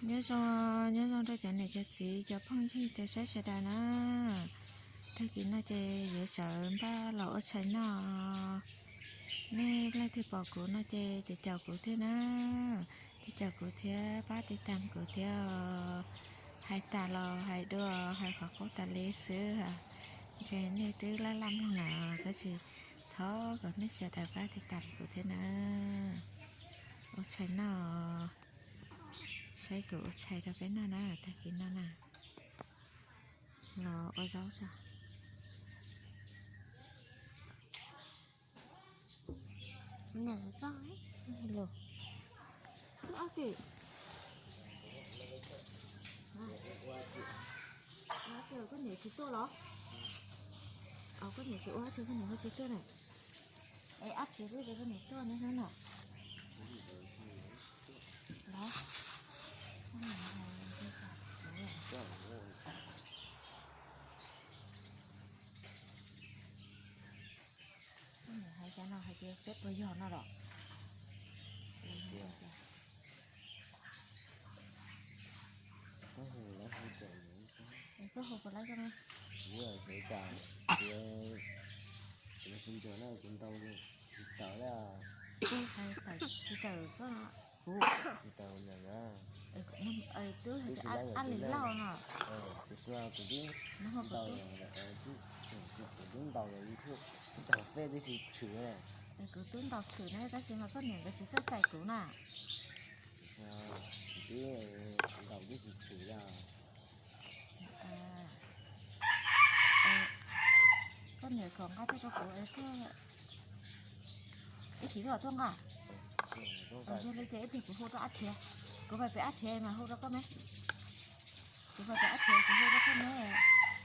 Nyob zoo, nyob zoo rau cov niam cov txiv cov phooj ywg cov saib sawv daws na. Tag kis no ces yuav sawv npaj los ua tshais noj. Nej leej twg pom kuv no ces caum caum kuv thiab na. Caum caum kuv thiab pab tiv tam kuv thiab. Hais tas los hais dua hais qhov qub tas li xwb. Ntshe nej twb laj laj mloog lawm tab sis thov kom nej sawv daws pab tiv tam kuv thiab na. Ua tshais noj, saib kuv ua tshais rau peb noj na, tag kis no na. Los ua zaub tso. Koj niam tsis tuaj los? Koj niam tsis ua tshais, koj niam ho tsis tuaj na. Es ab tsi li koj niam tuaj ne no. Koj niam hais cov no hais tias seb puas yog no los. Koj hu puas laib koj ne? Kuv xav tas tias kuv tsis ncuav na, kuv ntaus tsis tawm na. Hais tawm tsis tawm koj, kuv tsis tawm na. Twb hais tias ab li lauj no. Kuv twb ntaus, kuv twb ntaus YouTube, ntaus Facebook twb tsis tshwm na. Kuv twb ntaus tshwm na tab sis mas koj niam nkawd tsis txawj txais kuv na. Kuv twb ntaus twb tsis tshwm na. Koj niam kom nqa tuaj rau kuv es koj ib chim koj tuaj nqa. Yog li ces ib pliag kuv hu rau ab rhiav, kuv pais pem ab rhiav mas hu rau koj me. Kuv pais pem ab rhiav kuv hu rau koj me.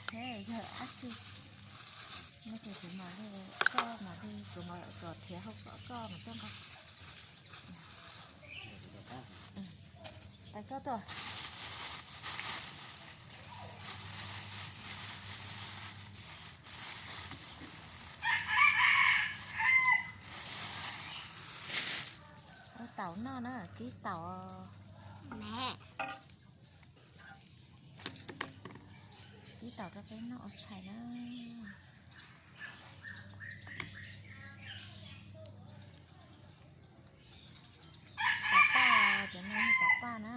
Thiab yog ab tsi no ces kuv mam li, koj mam li, kuv mam kom rhiav hu kom koj mam tuaj nqa. Pais koj tuaj. Ua taum noj na, kib taum. Kib taum rau peb noj ua tshais na. Taum paj, cov no yog taum paj na.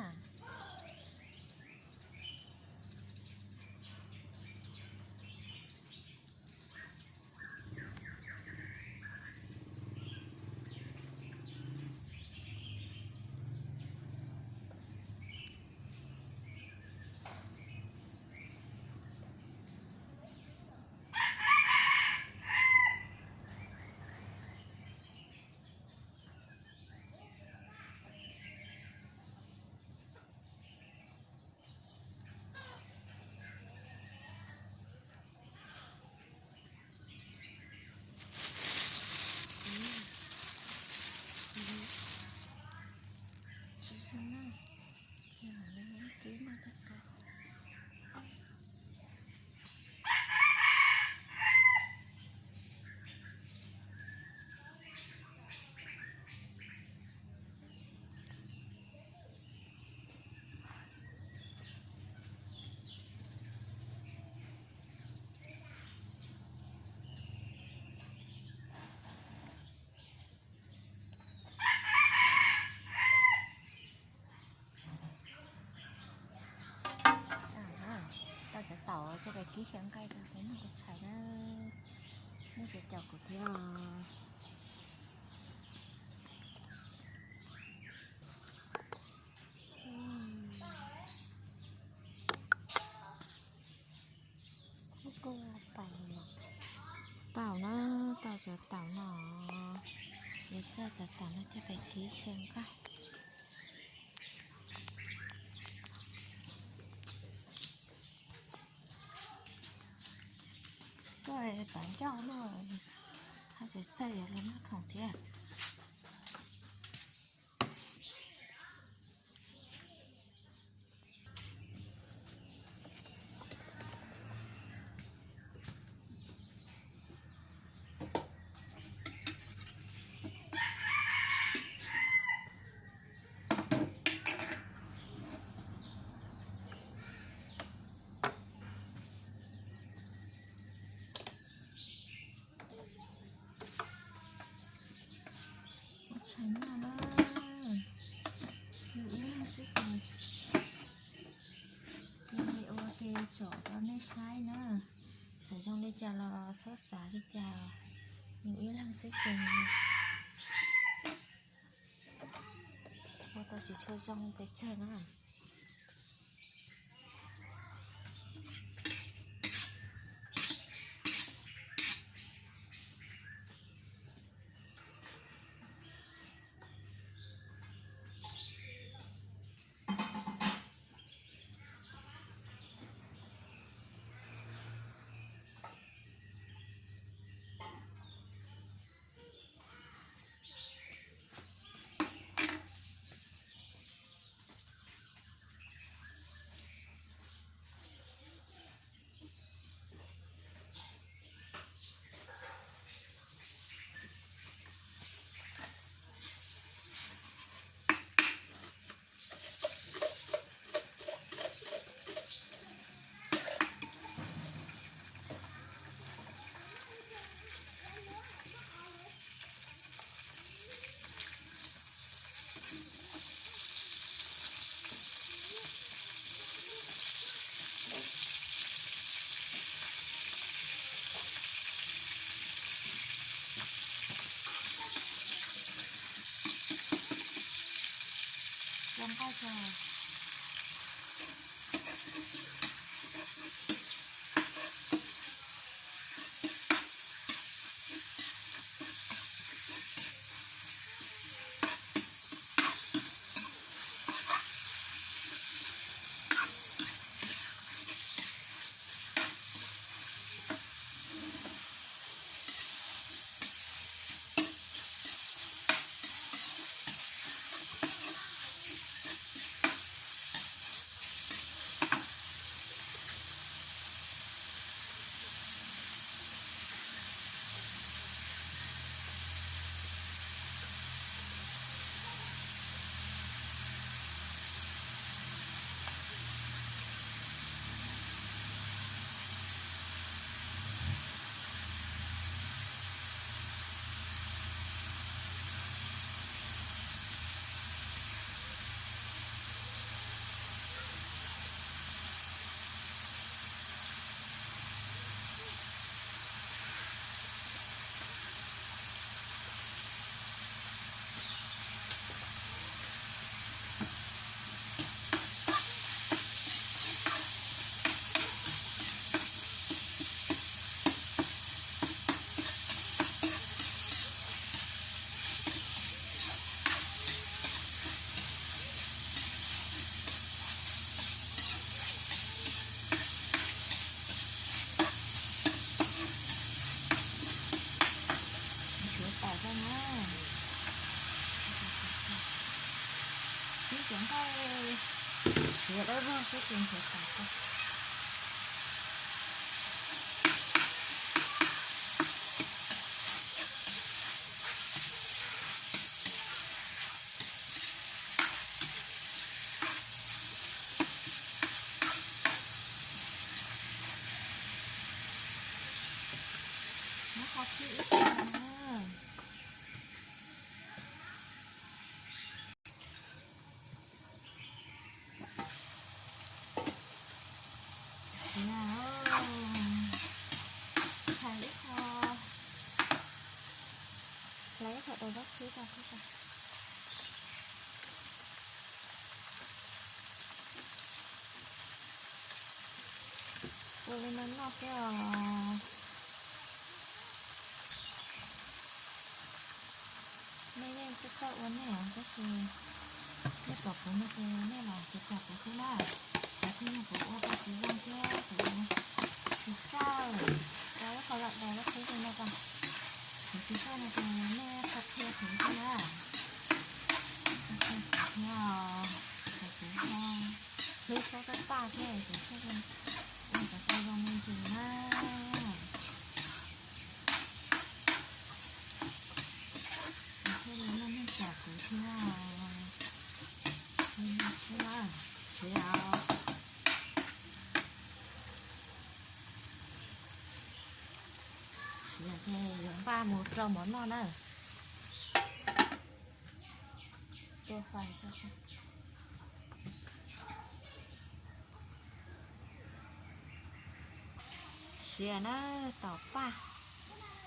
Tau cov taum coj pais kib xyaw nqaij rau peb noj ua tshais na. Nej caum caum kuv thiab. Taum na, tau cov taum no, yuav coj cov taum no coj pais kib xyaw nqaij. Koj taum ncauj no, ho tsis txawj yuav los noj khoom thiab. Xav li cas, nws ib leeg xwb ces ua tau tsis tshua zoo pes tsawg na. Zoo nkauj kawg. Nchuav tawm koj na. Ib cov nqaij siav dawb vog xwb ces nchuav tawm koj. Muab qhov khib ib qho na. Siav, hlais ib qho, hlais ib qho daus zaub txhwb rau thiab. Ua li no noj xwb os. Nej yeej txawj txawj ua nej os, tab sis nej pom kuv no ces nej los cev pom kuv xwb na. Kuv thiaj yog kuv ua tau tsis zoo thiab kuv tsis txawj, rau ib qho los daus zaub txhwb li no tau. Kuv tsis txawj no ces nej qhia qhia kuv thiab na. Qhia kuv thiab, kuv ho hlub xab tab taj thiab kuv thiaj li ua kom tau zoo me ntsis na. Kuv thiaj li muaj neeg cam kuv thiab. Siav, siav ces yuav npaj mus rau mov noj na. Siav na, taum paj.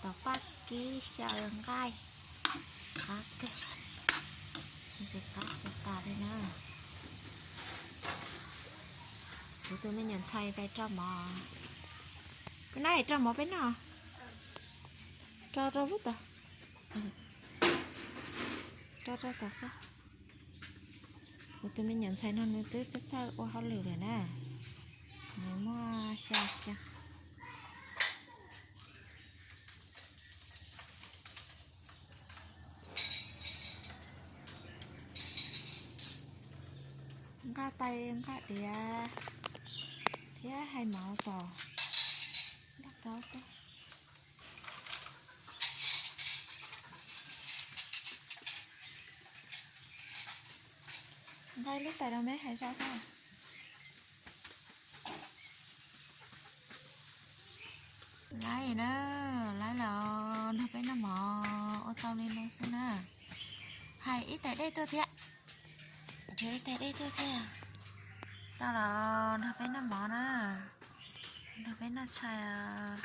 Tom paj kib xyaw nqaij. Qab kawg, ntxim qab xyaw tas li na. Kuv tus me nyuam ntxhais pais rau mov. Peb nab rau mov peb noj. Rau rau lub tod. Rau rau tom qab. Kuv tus me nyuam ntxhais no nws twb txawj txawj ua hauj lwm lawm na. Nws muaj xya xyoo. Nqa tais nqa diav thiab hais mov tom laj kaub teb. Nqa lub tais rau meb hais zaj thiab. Laib na, laib los nrog peb noj mov ua tau li no xwb na. Hais ib tais dej tuaj thiab. Nrhiav ib tais dej tuaj thiab. Tau los nrog peb noj mov na. Nrog peb noj tshais.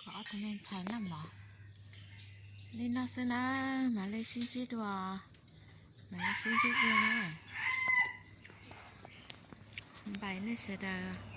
Kom ob tug me ntxhais noj mov li no xwb na, mam li sib ntsib dua, mam li sib ntsib dua na. Npais nej sawv daws